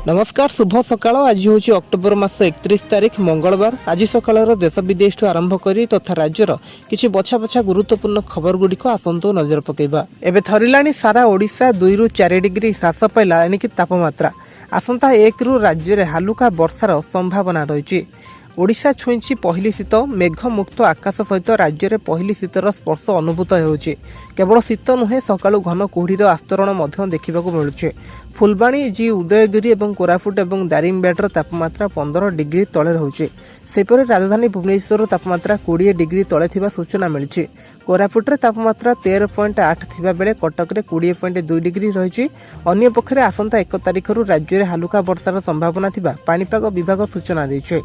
ନମସ୍କାର, ଶୁଭ ସକାଳ। ଆଜି ହେଉଛି ଅକ୍ଟୋବର ମାସ 31 ତାରିଖ, ମଙ୍ଗଳବାର। ଆଜି ସକାଳର ଦେଶ ବିଦେଶଠୁ ଆରମ୍ଭ କରି ତଥା ରାଜ୍ୟର କିଛି ବଛା ବଛା ଗୁରୁତ୍ୱପୂର୍ଣ୍ଣ ଖବର ଗୁଡ଼ିକ ଆସନ୍ତୁ ନଜର ପକାଇବା। ଏବେ ଥରିଲାଣି ସାରା ଓଡ଼ିଶା। 2ରୁ 4 ଡିଗ୍ରୀ ହ୍ରାସ ପାଇଲା ଏଣିକି ତାପମାତ୍ରା। ଆସନ୍ତା 1ରୁ ରାଜ୍ୟରେ ହାଲୁକା ବର୍ଷାର ସମ୍ଭାବନା ରହିଛି। ଓଡ଼ିଶା ଛୁଇଁଛି ପହିଲି ଶୀତ। ମେଘମୁକ୍ତ ଆକାଶ ସହିତ ରାଜ୍ୟରେ ପହିଲି ଶୀତର ସ୍ପର୍ଶ ଅନୁଭୂତ ହେଉଛି। କେବଳ ଶୀତ ନୁହେଁ, ସକାଳୁ ଘନ କୁହୁଡ଼ିର ଆସ୍ତରଣ ମଧ୍ୟ ଦେଖିବାକୁ ମିଳୁଛି। ଫୁଲବାଣୀ, ଜି ଉଦୟଗିରି ଏବଂ କୋରାପୁଟ ଏବଂ ଦାରିଙ୍ଗବାଡ଼ିର ତାପମାତ୍ରା 15 ଡିଗ୍ରୀ ତଳେ ରହୁଛି। ସେହିପରି ରାଜଧାନୀ ଭୁବନେଶ୍ୱରର ତାପମାତ୍ରା 20 ଡିଗ୍ରୀ ତଳେ ଥିବା ସୂଚନା ମିଳିଛି। କୋରାପୁଟରେ ତାପମାତ୍ରା 13.8 ଥିବାବେଳେ କଟକରେ 20.2 ଡିଗ୍ରୀ ରହିଛି। ଅନ୍ୟପକ୍ଷରେ ଆସନ୍ତା 1 ତାରିଖରୁ ରାଜ୍ୟରେ ହାଲୁକା ବର୍ଷାର ସମ୍ଭାବନା ଥିବା ପାଣିପାଗ ବିଭାଗ ସୂଚନା ଦେଇଛି।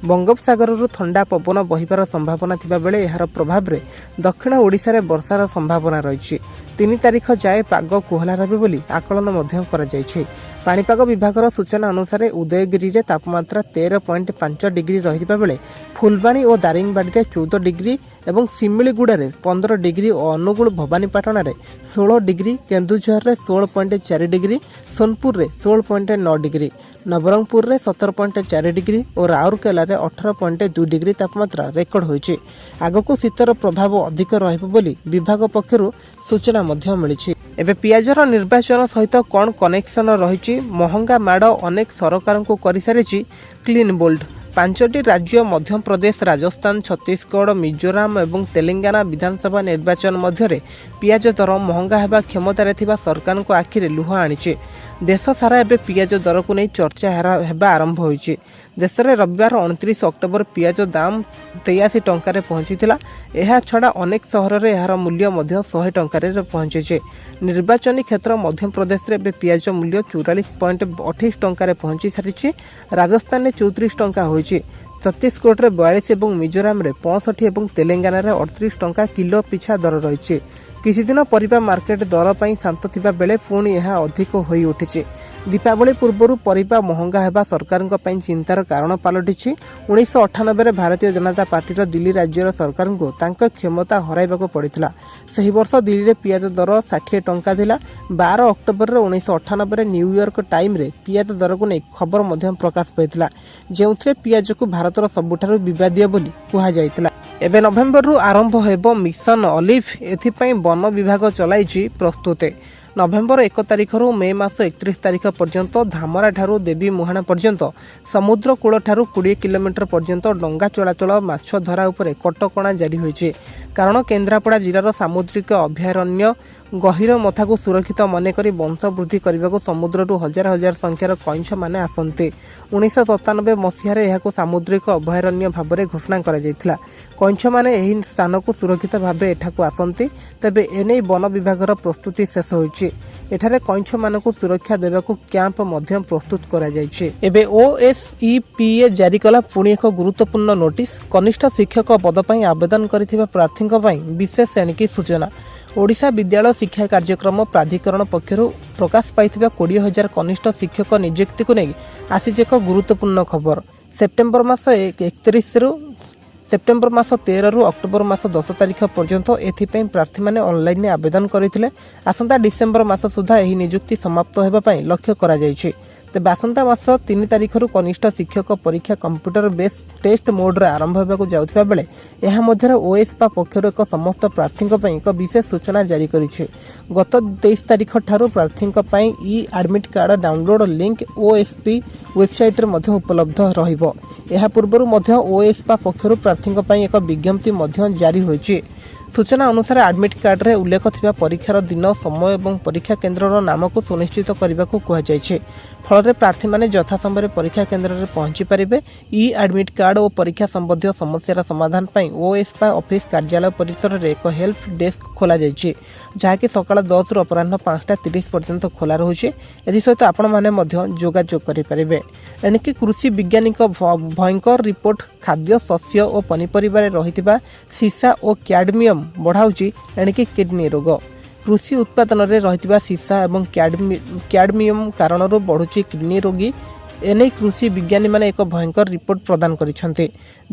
ବଙ୍ଗୋପସାଗରରୁ ଥଣ୍ଡା ପବନ ବହିବାର ସମ୍ଭାବନା ଥିବାବେଳେ ଏହାର ପ୍ରଭାବରେ ଦକ୍ଷିଣ ଓଡ଼ିଶାରେ ବର୍ଷାର ସମ୍ଭାବନା ରହିଛି। 3 ତାରିଖ ଯାଏ ପାଗ କୋହଲା ରହିବ ବୋଲି ଆକଳନ ମଧ୍ୟ କରାଯାଇଛି। ପାଣିପାଗ ବିଭାଗର ସୂଚନା ଅନୁସାରେ ଉଦୟଗିରିରେ ତାପମାତ୍ରା 13.5 ଡିଗ୍ରୀ ରହିଥିବା ବେଳେ ଫୁଲବାଣୀ ଓ ଦାରିଙ୍ଗବାଡ଼ିରେ 14 ଡିଗ୍ରୀ ଏବଂ ସିମିଳିଗୁଡ଼ାରେ 15 ଡିଗ୍ରୀ ଓ ଅନୁଗୁଳ, ଭବାନୀପାଟଣାରେ 16 ଡିଗ୍ରୀ, କେନ୍ଦୁଝରରେ 16.4 ଡିଗ୍ରୀ, ସୋନପୁରରେ 16.9 ଡିଗ୍ରୀ, ନବରଙ୍ଗପୁରରେ 17.4 ଡିଗ୍ରୀ ଓ ରାଉରକେଲାରେ 18.2 ଡିଗ୍ରୀ ତାପମାତ୍ରା ରେକର୍ଡ ହୋଇଛି। ଆଗକୁ ଶୀତର ପ୍ରଭାବ ଅଧିକ ରହିବ ବୋଲି ବିଭାଗ ପକ୍ଷରୁ ସୂଚନା ମଧ୍ୟ ମିଳିଛି। ଏବେ ପିଆଜର ନିର୍ବାଚନ ସହିତ କ'ଣ କନେକ୍ସନ ରହିଛି? ମହଙ୍ଗା ମାଡ଼ ଅନେକ ସରକାରଙ୍କୁ କରିସାରିଛି କ୍ଲିନ୍ ବୋଲ୍ଡ। ପାଞ୍ଚଟି ରାଜ୍ୟ ମଧ୍ୟପ୍ରଦେଶ, ରାଜସ୍ଥାନ, ଛତିଶଗଡ଼, ମିଜୋରାମ ଏବଂ ତେଲେଙ୍ଗାନା ବିଧାନସଭା ନିର୍ବାଚନ ମଧ୍ୟରେ ପିଆଜ ଦର ମହଙ୍ଗା ହେବା କ୍ଷମତାରେ ଥିବା ସରକାରଙ୍କ ଆଖିରେ ଲୁହ ଆଣିଛି। ଦେଶ ସାରା ଏବେ ପିଆଜ ଦରକୁ ନେଇ ଚର୍ଚ୍ଚା ହେବା ଆରମ୍ଭ ହୋଇଛି। ଦେଶରେ ରବିବାର 29 ଅକ୍ଟୋବର ପିଆଜ ଦାମ 83 ଟଙ୍କାରେ ପହଞ୍ଚିଥିଲା। ଏହାଛଡ଼ା ଅନେକ ସହରରେ ଏହାର ମୂଲ୍ୟ ମଧ୍ୟ 100 ଟଙ୍କାରେ ପହଞ୍ଚିଛି। ନିର୍ବାଚନୀ କ୍ଷେତ୍ର ମଧ୍ୟପ୍ରଦେଶରେ ଏବେ ପିଆଜ ମୂଲ୍ୟ 44.28 ଟଙ୍କାରେ ପହଞ୍ଚି ସାରିଛି। ରାଜସ୍ଥାନରେ 34 ଟଙ୍କା ହୋଇଛି। ଛତିଶଗଡ଼ରେ 42 ଏବଂ ମିଜୋରାମରେ 65 ଏବଂ ତେଲେଙ୍ଗାନାରେ 38 ଟଙ୍କା କିଲୋ ପିଛା ଦର ରହିଛି। କିଛିଦିନ ପରିବା ମାର୍କେଟ ଦର ପାଇଁ ଶାନ୍ତ ଥିବା ବେଳେ ପୁଣି ଏହା ଅଧିକ ହୋଇ ଉଠିଛି। ଦୀପାବଳି ପୂର୍ବରୁ ପରିବା ମହଙ୍ଗା ହେବା ସରକାରଙ୍କ ପାଇଁ ଚିନ୍ତାର କାରଣ ପାଲଟିଛି। 1998ରେ ଭାରତୀୟ ଜନତା ପାର୍ଟିର ଦିଲ୍ଲୀ ରାଜ୍ୟର ସରକାରଙ୍କୁ ତାଙ୍କ କ୍ଷମତା ହରାଇବାକୁ ପଡ଼ିଥିଲା। ସେହି ବର୍ଷ ଦିଲ୍ଲୀରେ ପିଆଜ ଦର 60 ଟଙ୍କା ଥିଲା। 12 ଅକ୍ଟୋବରରେ 1998ରେ ନ୍ୟୁୟର୍କ ଟାଇମ୍ରେ ପିଆଜ ଦରକୁ ନେଇ ଖବର ମଧ୍ୟ ପ୍ରକାଶ ପାଇଥିଲା, ଯେଉଁଥିରେ ପିଆଜକୁ ଭାରତର ସବୁଠାରୁ ବିବାଦୀୟ ବୋଲି କୁହାଯାଇଥିଲା। ଏବେ ନଭେମ୍ବରରୁ ଆରମ୍ଭ ହେବ ମିଶନ ଅଲିଭ୍। ଏଥିପାଇଁ ବନ ବିଭାଗ ଚଲାଇଛି ପ୍ରସ୍ତୁତି। ନଭେମ୍ବର 1 ତାରିଖରୁ ମେ ମାସ 31 ତାରିଖ ପର୍ଯ୍ୟନ୍ତ ଧାମରାଠାରୁ ଦେବୀ ମୁହାଣ ପର୍ଯ୍ୟନ୍ତ ସମୁଦ୍ର କୂଳଠାରୁ 20 କିଲୋମିଟର ପର୍ଯ୍ୟନ୍ତ ଡଙ୍ଗା ଚଳାଚଳ, ମାଛ ଧରା ଉପରେ କଟକଣା ଜାରି ହୋଇଛି। କାରଣ କେନ୍ଦ୍ରାପଡ଼ା ଜିଲ୍ଲାର ସାମୁଦ୍ରିକ ଅଭୟାରଣ୍ୟ ଗହୀରମଥାକୁ ସୁରକ୍ଷିତ ମନେକରି ବଂଶ ବୃଦ୍ଧି କରିବାକୁ ସମୁଦ୍ରରୁ ହଜାର ହଜାର ସଂଖ୍ୟାର କଇଁଛମାନେ ଆସନ୍ତି। 1997 ମସିହାରେ ଏହାକୁ ସାମୁଦ୍ରିକ ଅଭୟାରଣ୍ୟ ଭାବରେ ଘୋଷଣା କରାଯାଇଥିଲା। କଇଁଛମାନେ ଏହି ସ୍ଥାନକୁ ସୁରକ୍ଷିତ ଭାବେ ଏଠାକୁ ଆସନ୍ତି। ତେବେ ଏନେଇ ବନ ବିଭାଗର ପ୍ରସ୍ତୁତି ଶେଷ ହୋଇଛି। ଏଠାରେ କଇଁଛମାନଙ୍କୁ ସୁରକ୍ଷା ଦେବାକୁ କ୍ୟାମ୍ପ ମଧ୍ୟ ପ୍ରସ୍ତୁତ କରାଯାଇଛି। ଏବେ ଓଏସ୍ଇପିଏ ଜାରି କଲା ପୁଣି ଏକ ଗୁରୁତ୍ୱପୂର୍ଣ୍ଣ ନୋଟିସ୍। କନିଷ୍ଠ ଶିକ୍ଷକ ପଦ ପାଇଁ ଆବେଦନ କରିଥିବା ପ୍ରାର୍ଥୀଙ୍କ ପାଇଁ ବିଶେଷ ଏଣିକି ସୂଚନା। ଓଡ଼ିଶା ବିଦ୍ୟାଳୟ ଶିକ୍ଷା କାର୍ଯ୍ୟକ୍ରମ ପ୍ରାଧିକରଣ ପକ୍ଷରୁ ପ୍ରକାଶ ପାଇଥିବା 20,000 କନିଷ୍ଠ ଶିକ୍ଷକ ନିଯୁକ୍ତିକୁ ନେଇ ଆସିଛି ଏକ ଗୁରୁତ୍ୱପୂର୍ଣ୍ଣ ଖବର। ସେପ୍ଟେମ୍ବର ମାସ 31ରୁ ସେପ୍ଟେମ୍ବର ମାସ 13ରୁ ଅକ୍ଟୋବର ମାସ 10 ତାରିଖ ପର୍ଯ୍ୟନ୍ତ ଏଥିପାଇଁ ପ୍ରାର୍ଥୀମାନେ ଅନଲାଇନରେ ଆବେଦନ କରିଥିଲେ। ଆସନ୍ତା ଡିସେମ୍ବର ମାସ ସୁଦ୍ଧା ଏହି ନିଯୁକ୍ତି ସମାପ୍ତ ହେବା ପାଇଁ ଲକ୍ଷ୍ୟ କରାଯାଇଛି। ତେବେ ଆସନ୍ତା ମାସ 3 ତାରିଖରୁ କନିଷ୍ଠ ଶିକ୍ଷକ ପରୀକ୍ଷା କମ୍ପ୍ୟୁଟର ବେସ୍ ଟେଷ୍ଟ ମୋଡରେ ଆରମ୍ଭ ହେବାକୁ ଯାଉଥିବା ବେଳେ ଏହା ମଧ୍ୟରେ ଓଏସ୍ପା ପକ୍ଷରୁ ଏକ ସମସ୍ତ ପ୍ରାର୍ଥୀଙ୍କ ପାଇଁ ଏକ ବିଶେଷ ସୂଚନା ଜାରି କରିଛି। ଗତ 23 ତାରିଖ ଠାରୁ ପ୍ରାର୍ଥୀଙ୍କ ପାଇଁ ଇ ଆଡମିଟ୍ କାର୍ଡ ଡାଉନଲୋଡ୍ ଲିଙ୍କ ଓଏସ୍ପି ୱେବସାଇଟ୍ରେ ମଧ୍ୟ ଉପଲବ୍ଧ ରହିବ। ଏହା ପୂର୍ବରୁ ମଧ୍ୟ ଓଏସ୍ପା ପକ୍ଷରୁ ପ୍ରାର୍ଥୀଙ୍କ ପାଇଁ ଏକ ବିଜ୍ଞପ୍ତି ମଧ୍ୟ ଜାରି ହୋଇଛି। ସୂଚନା ଅନୁସାରେ ଆଡମିଟ୍ କାର୍ଡରେ ଉଲ୍ଲେଖ ଥିବା ପରୀକ୍ଷାର ଦିନ, ସମୟ ଏବଂ ପରୀକ୍ଷା କେନ୍ଦ୍ରର ନାମକୁ ସୁନିଶ୍ଚିତ କରିବାକୁ କୁହାଯାଇଛି। ଫଳରେ ପ୍ରାର୍ଥୀମାନେ ଯଥାସମୟରେ ପରୀକ୍ଷା କେନ୍ଦ୍ରରେ ପହଞ୍ଚି ପାରିବେ। ଇ ଆଡମିଟ୍ କାର୍ଡ ଓ ପରୀକ୍ଷା ସମ୍ବନ୍ଧୀୟ ସମସ୍ୟାର ସମାଧାନ ପାଇଁ ଓଏସ୍ପା ଅଫିସ କାର୍ଯ୍ୟାଳୟ ପରିସରରେ ଏକ ହେଲ୍ପ ଡେସ୍କ ଖୋଲାଯାଇଛି, ଯାହାକି ସକାଳ 10ରୁ ଅପରାହ୍ନ 5ଟା 30 ପର୍ଯ୍ୟନ୍ତ ଖୋଲା ରହୁଛି। ଏଥିସହିତ ଆପଣମାନେ ମଧ୍ୟ ଯୋଗାଯୋଗ କରିପାରିବେ। ଏଣିକି କୃଷି ବିଜ୍ଞାନୀଙ୍କ ଭୟଙ୍କର ରିପୋର୍ଟ। ଖାଦ୍ୟ ଶସ୍ୟ ଓ ପନିପରିବାରେ ରହିଥିବା ସୀସା ଓ କ୍ୟାଡମିୟମ ବଢ଼ାଉଛି ଏଣିକି କିଡନୀ ରୋଗ। କୃଷି ଉତ୍ପାଦନରେ ରହିଥିବା ସୀସା ଏବଂ କ୍ୟାଡମିୟମ କାରଣରୁ ବଢ଼ୁଛି କିଡନୀ ରୋଗୀ। ଏନେଇ କୃଷି ବିଜ୍ଞାନୀମାନେ ଏକ ଭୟଙ୍କର ରିପୋର୍ଟ ପ୍ରଦାନ କରିଛନ୍ତି।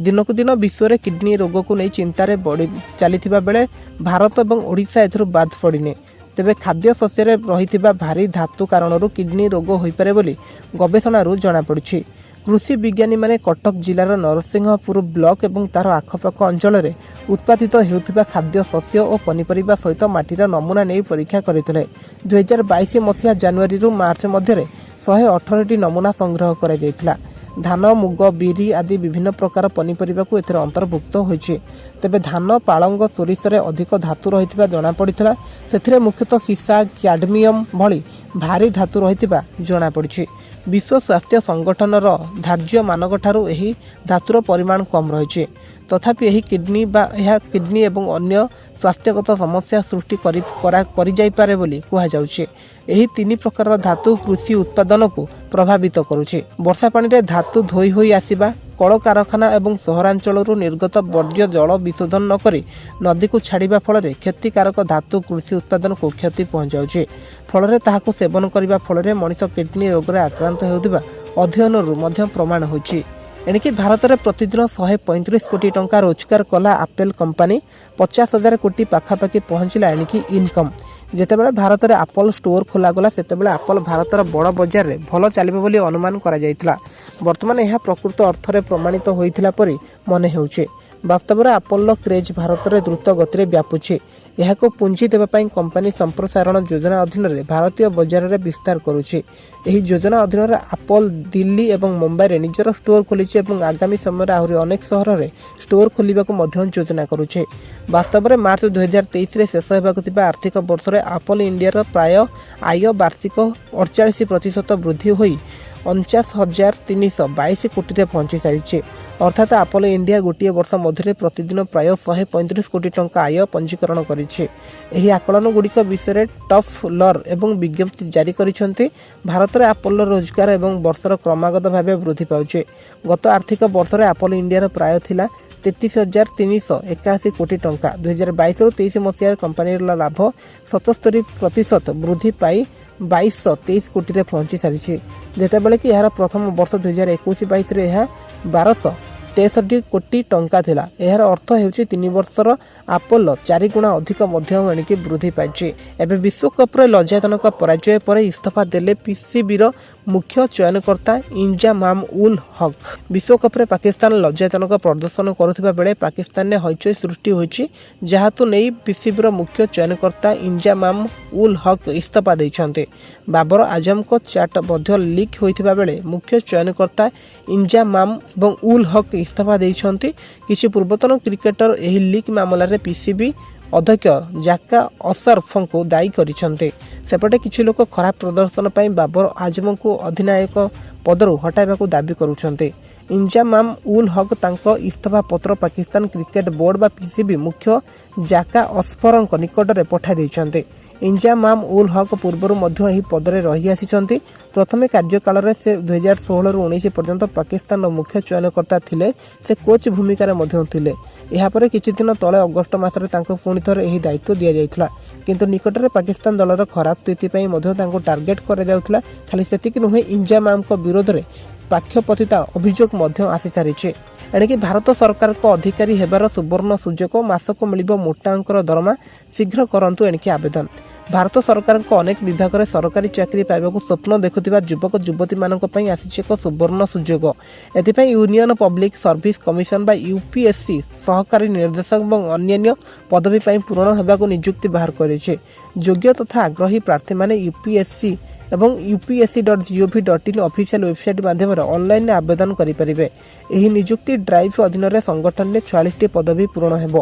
ଦିନକୁ ଦିନ ବିଶ୍ୱରେ କିଡନୀ ରୋଗକୁ ନେଇ ଚିନ୍ତାରେ ବଢ଼ି ଚାଲିଥିବା ବେଳେ ଭାରତ ଏବଂ ଓଡ଼ିଶା ଏଥିରୁ ବାଦ୍ ପଡ଼ିନି। ତେବେ ଖାଦ୍ୟ ଶସ୍ୟରେ ରହିଥିବା ଭାରୀ ଧାତୁ କାରଣରୁ କିଡନୀ ରୋଗ ହୋଇପାରେ ବୋଲି ଗବେଷଣାରୁ ଜଣାପଡ଼ିଛି। କୃଷି ବିଜ୍ଞାନୀମାନେ କଟକ ଜିଲ୍ଲାର ନରସିଂହପୁର ବ୍ଲକ ଏବଂ ତାର ଆଖପାଖ ଅଞ୍ଚଳରେ ଉତ୍ପାଦିତ ହେଉଥିବା ଖାଦ୍ୟ ଶସ୍ୟ ଓ ପନିପରିବା ସହିତ ମାଟିର ନମୁନା ନେଇ ପରୀକ୍ଷା କରିଥିଲେ। 2022 ମସିହା ଜାନୁଆରୀରୁ ମାର୍ଚ୍ଚ ମଧ୍ୟରେ 118ଟି ନମୁନା ସଂଗ୍ରହ କରାଯାଇଥିଲା। ଧାନ, ମୁଗ, ବିରି ଆଦି ବିଭିନ୍ନ ପ୍ରକାର ପନିପରିବାକୁ ଏଥିରେ ଅନ୍ତର୍ଭୁକ୍ତ ହୋଇଛି। ତେବେ ଧାନ, ପାଳଙ୍ଗ, ସୋରିଷରେ ଅଧିକ ଧାତୁ ରହିଥିବା ଜଣାପଡ଼ିଥିଲା। ସେଥିରେ ମୁଖ୍ୟତଃ ସୀସା, କ୍ୟାଡମିୟମ ଭଳି ଭାରୀ ଧାତୁ ରହିଥିବା ଜଣାପଡ଼ିଛି। ବିଶ୍ୱ ସ୍ୱାସ୍ଥ୍ୟ ସଂଗଠନର ଧାର୍ଯ୍ୟ ମାନକଠାରୁ ଏହି ଧାତୁର ପରିମାଣ କମ୍ ରହିଛି। ତଥାପି ଏହା କିଡନୀ ଏବଂ ଅନ୍ୟ ସ୍ୱାସ୍ଥ୍ୟଗତ ସମସ୍ୟା ସୃଷ୍ଟି କରିଯାଇପାରେ ବୋଲି କୁହାଯାଉଛି। ଏହି ତିନି ପ୍ରକାରର ଧାତୁ କୃଷି ଉତ୍ପାଦନକୁ ପ୍ରଭାବିତ କରୁଛି। ବର୍ଷା ପାଣିରେ ଧାତୁ ଧୋଇ ହୋଇ ଆସିବା, କଳକାରଖାନା ଏବଂ ସହରାଞ୍ଚଳରୁ ନିର୍ଗତ ବର୍ଜ୍ୟ ଜଳ ବିଶୋଧନ ନକରି ନଦୀକୁ ଛାଡ଼ିବା ଫଳରେ କ୍ଷତିକାରକ ଧାତୁ କୃଷି ଉତ୍ପାଦନକୁ କ୍ଷତି ପହଞ୍ଚାଉଛି। ଫଳରେ ତାହାକୁ ସେବନ କରିବା ଫଳରେ ମଣିଷ କିଡନୀ ରୋଗରେ ଆକ୍ରାନ୍ତ ହେଉଥିବା ଅଧ୍ୟୟନରୁ ମଧ୍ୟ ପ୍ରମାଣ ହୋଇଛି। ଏଣିକି ଭାରତରେ ପ୍ରତିଦିନ 135 କୋଟି ଟଙ୍କା ରୋଜଗାର କଲା ଆପେଲ କମ୍ପାନୀ। 50,000 କୋଟି ପାଖାପାଖି ପହଞ୍ଚିଲା ଏଣିକି ଇନକମ୍। ଯେତେବେଳେ ଭାରତରେ ଆପଲ ଷ୍ଟୋର ଖୋଲାଗଲା, ସେତେବେଳେ ଆପଲ ଭାରତର ବଡ଼ ବଜାରରେ ଭଲ ଚାଲିବ ବୋଲି ଅନୁମାନ କରାଯାଇଥିଲା। ବର୍ତ୍ତମାନ ଏହା ପ୍ରକୃତ ଅର୍ଥରେ ପ୍ରମାଣିତ ହୋଇଥିଲା ପରି ମନେ ହେଉଛି। ବାସ୍ତବରେ ଆପଲର କ୍ରେଜ୍ ଭାରତରେ ଦ୍ରୁତ ଗତିରେ ବ୍ୟାପୁଛି। ଏହାକୁ ପୁଞ୍ଜି ଦେବା ପାଇଁ କମ୍ପାନୀ ସମ୍ପ୍ରସାରଣ ଯୋଜନା ଅଧୀନରେ ଭାରତୀୟ ବଜାରରେ ବିସ୍ତାର କରୁଛି। ଏହି ଯୋଜନା ଅଧୀନରେ ଆପଲ ଦିଲ୍ଲୀ ଏବଂ ମୁମ୍ବାଇରେ ନିଜର ଷ୍ଟୋର ଖୋଲିଛି ଏବଂ ଆଗାମୀ ସମୟରେ ଆହୁରି ଅନେକ ସହରରେ ଷ୍ଟୋର ଖୋଲିବାକୁ ମଧ୍ୟ ଯୋଜନା କରୁଛି। ବାସ୍ତବରେ ମାର୍ଚ୍ଚ 2023ରେ ଶେଷ ହେବାକୁ ଥିବା ଆର୍ଥିକ ବର୍ଷରେ ଆପଲ ଇଣ୍ଡିଆର ପ୍ରାୟ ଆୟ ବାର୍ଷିକ 48% ବୃଦ୍ଧି ହୋଇ 49,322 କୋଟିରେ ପହଞ୍ଚି ସାରିଛି। ଅର୍ଥାତ୍ ଆପଲ ଇଣ୍ଡିଆ ଗୋଟିଏ ବର୍ଷ ମଧ୍ୟରେ ପ୍ରତିଦିନ ପ୍ରାୟ 135 କୋଟି ଟଙ୍କା ଆୟ ପଞ୍ଜୀକରଣ କରିଛି। ଏହି ଆକଳନ ଗୁଡ଼ିକ ବିଷୟରେ ଟଫଲର ଏବଂ ବିଜ୍ଞପ୍ତି ଜାରି କରିଛନ୍ତି। ଭାରତରେ ଆପଲର ରୋଜଗାର ଏବଂ ବର୍ଷର କ୍ରମାଗତ ଭାବେ ବୃଦ୍ଧି ପାଉଛି। ଗତ ଆର୍ଥିକ ବର୍ଷରେ ଆପଲ ଇଣ୍ଡିଆର ପ୍ରାୟ ଥିଲା 33,381 କୋଟି ଟଙ୍କା। 2022ରୁ 23 ମସିହାରେ କମ୍ପାନୀର ଲାଭ 77% ବୃଦ୍ଧି ପାଇ 2223 କୋଟିରେ ପହଞ୍ଚି ସାରିଛି, ଯେତେବେଳେ କି ଏହାର ପ୍ରଥମ ବର୍ଷ 2021-22ରେ ଏହା 1263 କୋଟି ଟଙ୍କା ଥିଲା। ଏହାର ଅର୍ଥ ହେଉଛି 3 ବର୍ଷର ଆପଲ ଚାରିଗୁଣା ଅଧିକ ମଧ୍ୟ ଏଣିକି ବୃଦ୍ଧି ପାଇଛି। ଏବେ ବିଶ୍ୱକପ୍ରେ ଲଜ୍ଜାଜନକ ପରାଜୟ ପରେ ଇସ୍ତଫା ଦେଲେ ପିସିବିର ମୁଖ୍ୟ ଚୟନକର୍ତ୍ତା ଇଞ୍ଜାମାମ ଉଲ୍ ହକ୍। ବିଶ୍ୱକପ୍ରେ ପାକିସ୍ତାନ ଲଜ୍ଜାଜନକ ପ୍ରଦର୍ଶନ କରୁଥିବା ବେଳେ ପାକିସ୍ତାନରେ ହଇଚଇ ସୃଷ୍ଟି ହୋଇଛି, ଯାହାକୁ ନେଇ ପିସିବିର ମୁଖ୍ୟ ଚୟନକର୍ତ୍ତା ଇଞ୍ଜାମାମ ଉଲ୍ ହକ୍ ଇସ୍ତଫା ଦେଇଛନ୍ତି। ବାବର ଆଜମଙ୍କ ଚାଟ୍ ମଧ୍ୟ ଲିକ୍ ହୋଇଥିବା ବେଳେ ମୁଖ୍ୟ ଚୟନକର୍ତ୍ତା ଇଞ୍ଜାମାମ ଏବଂ ଉଲ୍ ହକ୍ ଇସ୍ତଫା ଦେଇଛନ୍ତି। କିଛି ପୂର୍ବତନ କ୍ରିକେଟର ଏହି ଲିକ୍ ମାମଲାରେ ପିସିବି ଅଧ୍ୟକ୍ଷ ଜାକା ଅସରଫଙ୍କୁ ଦାୟୀ କରିଛନ୍ତି। ସେପଟେ କିଛି ଲୋକ ଖରାପ ପ୍ରଦର୍ଶନ ପାଇଁ ବାବର ଆଜମଙ୍କୁ ଅଧିନାୟକ ପଦରୁ ହଟାଇବାକୁ ଦାବି କରୁଛନ୍ତି। ଇଞ୍ଜାମାମ ଉଲ୍ ହକ୍ ତାଙ୍କ ଇସ୍ତଫା ପତ୍ର ପାକିସ୍ତାନ କ୍ରିକେଟ ବୋର୍ଡ ବା ପିସିବି ମୁଖ୍ୟ ଜାକା ଅସଫରଙ୍କ ନିକଟରେ ପଠାଇ ଦେଇଛନ୍ତି। ଇଞ୍ଜାମାମ ଉଲ୍ ହକ୍ ପୂର୍ବରୁ ମଧ୍ୟ ଏହି ପଦରେ ରହିଆସିଛନ୍ତି। ପ୍ରଥମେ କାର୍ଯ୍ୟକାଳରେ ସେ 2016ରୁ 19 ପର୍ଯ୍ୟନ୍ତ ପାକିସ୍ତାନର ମୁଖ୍ୟ ଚୟନକର୍ତ୍ତା ଥିଲେ। ସେ କୋଚ୍ ଭୂମିକାରେ ମଧ୍ୟ ଥିଲେ। ଏହାପରେ କିଛି ଦିନ ତଳେ ଅଗଷ୍ଟ ମାସରେ ତାଙ୍କୁ ପୁଣି ଥରେ ଏହି ଦାୟିତ୍ୱ ଦିଆଯାଇଥିଲା। କିନ୍ତୁ ନିକଟରେ ପାକିସ୍ତାନ ଦଳର ଖରାପ ସ୍ଥିତି ପାଇଁ ମଧ୍ୟ ତାଙ୍କୁ ଟାର୍ଗେଟ କରାଯାଉଥିଲା। ଖାଲି ସେତିକି ନୁହେଁ, ଇଞ୍ଜାମାମଙ୍କ ବିରୋଧରେ ପକ୍ଷପାତିତା ଅଭିଯୋଗ ମଧ୍ୟ ଆସିସାରିଛି। ଏଣିକି ଭାରତ ସରକାରଙ୍କ ଅଧିକାରୀ ହେବାର ସୁବର୍ଣ୍ଣ ସୁଯୋଗ। ମାସକୁ ମିଳିବ ମୋଟା ଅଙ୍କର ଦରମା। ଶୀଘ୍ର କରନ୍ତୁ ଏଣିକି ଆବେଦନ। ଭାରତ ସରକାରଙ୍କ ଅନେକ ବିଭାଗରେ ସରକାରୀ ଚାକିରି ପାଇବାକୁ ସ୍ୱପ୍ନ ଦେଖୁଥିବା ଯୁବକ ଯୁବତୀମାନଙ୍କ ପାଇଁ ଆସିଛି ଏକ ସୁବର୍ଣ୍ଣ ସୁଯୋଗ। ଏଥିପାଇଁ ୟୁନିୟନ ପବ୍ଲିକ ସର୍ଭିସ କମିଶନ ବା ୟୁପିଏସସି ସହକାରୀ ନିର୍ଦ୍ଦେଶକ ଏବଂ ଅନ୍ୟାନ୍ୟ ପଦବୀ ପାଇଁ ପୂରଣ ହେବାକୁ ନିଯୁକ୍ତି ବାହାର କରିଛି। ଯୋଗ୍ୟ ତଥା ଆଗ୍ରହୀ ପ୍ରାର୍ଥୀମାନେ ୟୁପିଏସସି ଏବଂ upsc.gov.in official website ମାଧ୍ୟମରେ ଅନଲାଇନରେ ଆବେଦନ କରିପାରିବେ। ଏହି ନିଯୁକ୍ତି ଡ୍ରାଇଭ୍ ଅଧୀନରେ ସଂଗଠନରେ 46ଟି ପଦବୀ ପୂରଣ ହେବ।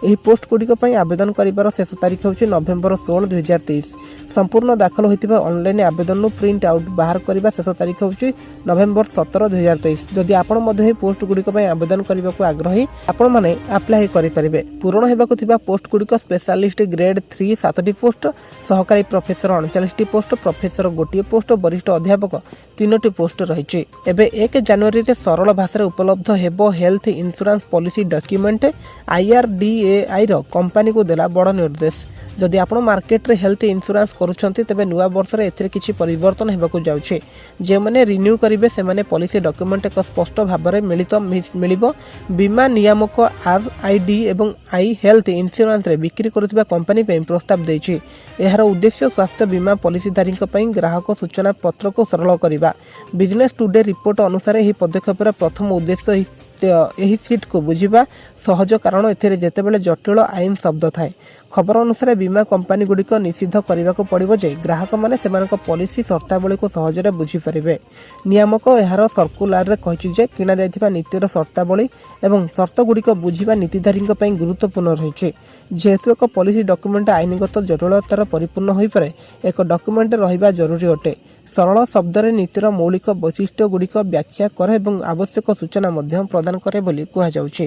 ଏହି ପୋଷ୍ଟ ଗୁଡ଼ିକ ପାଇଁ ଆବେଦନ କରିବାର ଶେଷ ତାରିଖ ହେଉଛି ନଭେମ୍ବର 16, 2023। ସମ୍ପୂର୍ଣ୍ଣ ଦାଖଲ ହୋଇଥିବା ଅନଲାଇନ୍ ଆବେଦନରୁ ପ୍ରିଣ୍ଟ ଆଉଟ୍ ବାହାର କରିବା ଶେଷ ତାରିଖ ହେଉଛି ନଭେମ୍ବର 17, 2023। ଯଦି ଆପଣ ମଧ୍ୟ ଏହି ପୋଷ୍ଟ ଗୁଡ଼ିକ ପାଇଁ ଆବେଦନ କରିବାକୁ ଆଗ୍ରହୀ, ଆପଣମାନେ ଆପ୍ଲାଏ କରିପାରିବେ। ପୂରଣ ହେବାକୁ ଥିବା ପୋଷ୍ଟ ଗୁଡ଼ିକ ସ୍ପେଶାଲିଷ୍ଟ ଗ୍ରେଡ୍ 3 ସାତଟି ପୋଷ୍ଟ, ସହକାରୀ ପ୍ରଫେସର 39ଟି ପୋଷ୍ଟ, ପ୍ରଫେସର ଗୋଟିଏ ପୋଷ୍ଟ, ବରିଷ୍ଠ ଅଧ୍ୟାପକ ତିନୋଟି ପୋଷ୍ଟ ରହିଛି। ଏବେ 1 ଜାନୁଆରୀରେ ସରଳ ଭାଷାରେ ଉପଲବ୍ଧ ହେବ ହେଲ୍ଥ ଇନ୍ସୁରାନ୍ସ ପଲିସି ଡକ୍ୟୁମେଣ୍ଟ। ଆଇଆରଡିଏଆଇର କମ୍ପାନୀକୁ ଦେଲା ବଡ଼ ନିର୍ଦ୍ଦେଶ। ଯଦି ଆପଣ ମାର୍କେଟରେ ହେଲ୍ଥ ଇନ୍ସୁରାନ୍ସ କରୁଛନ୍ତି, ତେବେ ନୂଆ ବର୍ଷରେ ଏଥିରେ କିଛି ପରିବର୍ତ୍ତନ ହେବାକୁ ଯାଉଛି। ଯେଉଁମାନେ ରିନ୍ୟୁ କରିବେ, ସେମାନେ ପଲିସି ଡକ୍ୟୁମେଣ୍ଟ ଏକ ସ୍ପଷ୍ଟ ଭାବରେ ମିଳିତ ମିଳିବ। ବୀମା ନିୟାମକ ଆର୍ I D ଏବଂ I health ଇନ୍ସୁରାନ୍ସରେ ବିକ୍ରି କରୁଥିବା କମ୍ପାନୀ ପାଇଁ ପ୍ରସ୍ତାବ ଦେଇଛି। ଏହାର ଉଦ୍ଦେଶ୍ୟ ସ୍ୱାସ୍ଥ୍ୟ ବୀମା ପଲିସିଧାରୀଙ୍କ ପାଇଁ ଗ୍ରାହକ ସୂଚନା ପତ୍ରକୁ ସରଳ କରିବା। ବିଜନେସ୍ ଟୁଡେ ରିପୋର୍ଟ ଅନୁସାରେ, ଏହି ପଦକ୍ଷେପର ପ୍ରଥମ ଉଦ୍ଦେଶ୍ୟ ଏହି ସିଟ୍କୁ ବୁଝିବା ସହଜ, କାରଣ ଏଥିରେ ଯେତେବେଳେ ଜଟିଳ ଆଇନ ଶବ୍ଦ ଥାଏ। ଖବର ଅନୁସାରେ, ବୀମା କମ୍ପାନୀଗୁଡ଼ିକ ନିଷିଦ୍ଧ କରିବାକୁ ପଡ଼ିବ ଯେ ଗ୍ରାହକମାନେ ସେମାନଙ୍କ ପଲିସି ସର୍ତ୍ତାବଳୀକୁ ସହଜରେ ବୁଝିପାରିବେ। ନିୟାମକ ଏହାର ସର୍କୁଲାରରେ କହିଛି ଯେ କିଣାଯାଇଥିବା ନୀତିର ସର୍ତ୍ତାବଳୀ ଏବଂ ସର୍ତ୍ତଗୁଡ଼ିକ ବୁଝିବା ନୀତିଧାରୀଙ୍କ ପାଇଁ ଗୁରୁତ୍ୱପୂର୍ଣ୍ଣ ରହିଛି। ଯେହେତୁ ଏକ ପଲିସି ଡକ୍ୟୁମେଣ୍ଟ ଆଇନଗତ ଜଟିଳତାର ପରିପୂର୍ଣ୍ଣ ହୋଇପାରେ, ଏକ ଡକ୍ୟୁମେଣ୍ଟ ରହିବା ଜରୁରୀ ଅଟେ। ସରଳ ଶବ୍ଦରେ ନୀତିର ମୌଳିକ ବୈଶିଷ୍ଟ୍ୟଗୁଡ଼ିକ ବ୍ୟାଖ୍ୟା କରେ ଏବଂ ଆବଶ୍ୟକ ସୂଚନା ମଧ୍ୟ ପ୍ରଦାନ କରେ ବୋଲି କୁହାଯାଉଛି।